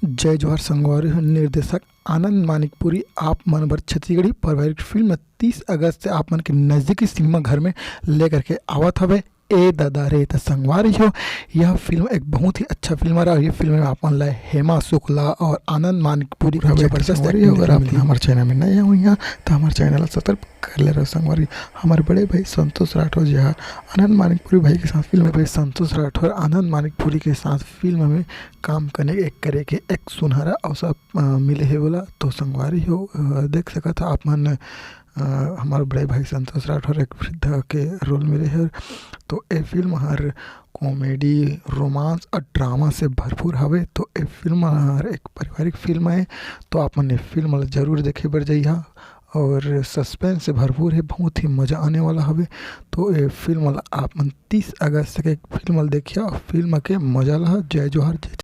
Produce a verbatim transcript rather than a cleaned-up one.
जय जोहार संगवारी हो, निर्देशक आनंद मानिकपुरी आप मन बर छत्तीसगढ़ी पारिवारिक फिल्म तीस अगस्त से आप मन के नजदीकी सिनेमा घर में लेकर के आवत हवे ए दादा रे। त संगवारी हो, यह फिल्म एक बहुत ही अच्छा फिल्म रहा। ये फिल्म में आप मन ला हेमा शुक्ला और आनंद मानिकपुरी का जबरदस्त संगवारी हो। अगर आप हमारे चैनल में नए हुई हैं तो हमारे चैनल सब्सक्राइब कर ले रहो संगवारी। हमारे बड़े भाई संतोष राठौर जी हर आनंद मानिकपुरी भाई के साथ फिल्म में, संतोष राठौर आनंद मानिकपुरी के साथ फिल्म में काम करने एक करे के एक सुनहरा अवसर मिले हे बोला। तो संगवारी हो, देख सकत हो आप मन, हमारे बड़े भाई संतोष राठौर एक वृद्धा के रोल में रहे। तो ए फिल्म हर कॉमेडी, रोमांस और ड्रामा से भरपूर हवे। तो ए फिल्म हर एक पारिवारिक फिल्म है, तो आप मन ए फिल्म ला जरूर देखे बर जइहा। और सस्पेंस से भरपूर है, बहुत ही मजा आने वाला हवे। तो ए फिल्म ला आप मन तीस अगस्त के फिल्म ला देखिया और फिल्म के मजा ला। जय जोहार, जय